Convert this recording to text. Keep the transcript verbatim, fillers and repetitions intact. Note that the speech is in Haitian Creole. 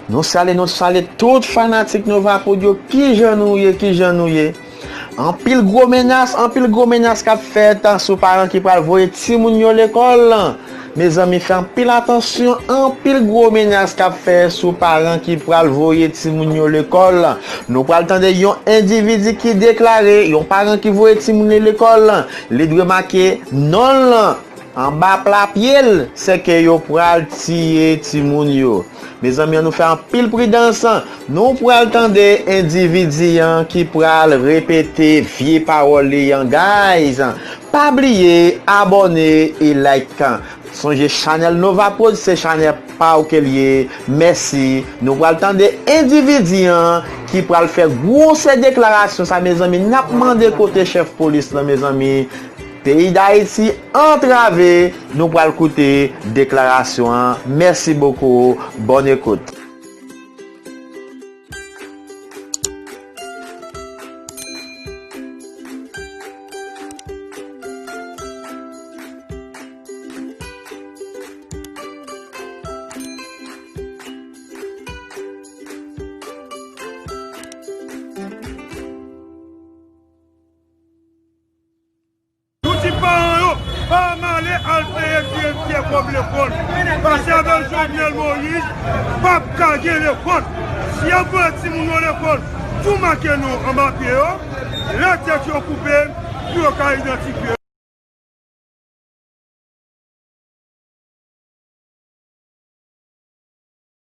Nou salye, nou salye tout fanatik Nova Prod yo. Kijan nou ye, kijan nou ye? Anpil gwo menas, anpil gwo menas k ap fèt sou paran ki pral voye timoun yo lekòl. Mezanmi, fè anpil atansyon, anpil gwo menas k ap fèt sou paran ki pral voye timoun yo lekòl. Nou pral tande yon endividi ki deklare, yon paran ki voye timoun li lekòl, li dwe make non l anba pla pye l, sèke yo pral tiye timoun yo. Mezanmi, ann nou fè anpil pridans. Nou pral tande endividi an ki pral repete vye pawòl li an, guys. Pa bliye abòne e like. Sonje chanèl Nova Prod se chanèl pa w ke l ye. Mèsi. Nou pral tande endividi an ki pral fè gwosè deklarasyon sa, mezanmi. N ap mande kote chèf polis lan, mezanmi. Peyi Dayiti antrave, nou pral koute deklarasyon an. Mèsi bokou, bòn ekout. Nou di paran yo, pa male al peye direktè kòb lekòl. Pase avèk Jovenel Moïse, p ap ka gen lekòl. Si y ap voye timoun yo lekòl, tou make non anba pye yo, lè tèt yo koupe, pou yo ka idantifye yo.